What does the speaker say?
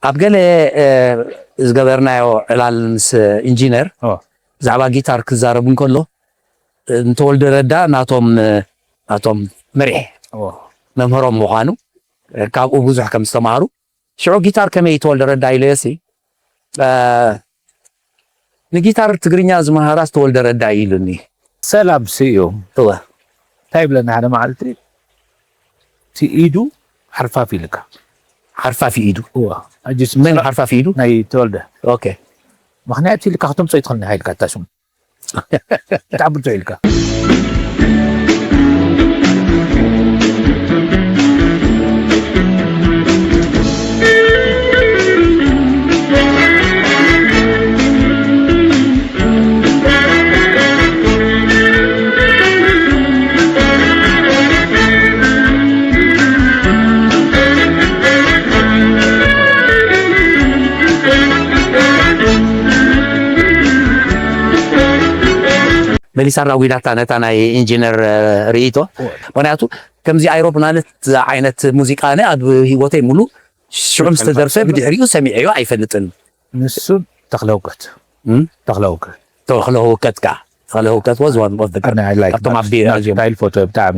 ኣብ ገለ ዝገበርናዮ ዕላል ምስ ኢንጂነር ብዛዕባ ጊታር ክዛረብ እንከሎ ንተወልደ ረዳ ናቶም ናቶም መሪሕ መምህሮም ምዃኑ ካብኡ ብዙሕ ከም ዝተማሃሩ ሽዑ ጊታር ከመይ ተወልደ ረዳ ኢለዮሲ ንጊታር ትግርኛ ዝመሃራስ ተወልደ ረዳ ኢሉኒ። ሰላም ስዮም እወ እንታይ ይብለና ሓደ መዓልቲ እቲ ኢዱ ሓርፋፍ ኢልካ ሓርፋፍ ኢዱ እወ ኣጅስ መን ሓርፋፍ ኢዱ ናይ ተወልደ ኦኬ ምክንያቱ ኢልካ ከተምፅኦ ይትኽእል ኢልካ እታ ሽሙ ብጣዕሚ ብርቱዕ ኢልካ መሊሳ ኣራጒዳታ ነታ ናይ ኢንጂነር ርኢቶ ምክንያቱ ከምዚ ኣይሮፕላነት ዓይነት ሙዚቃ ነ ኣብ ህይወተይ ሙሉ ሽዑ ምስ ተደርፈ ብድሕሪኡ ሰሚዐዮ ኣይፈልጥን ንሱ ተኽለውቀት ተኽለውቀት ተኽለውቀት ካ ተኽለውቀት was one of the ካብቶም ኣብ ስታይል ፎቶ ብጣዕሚ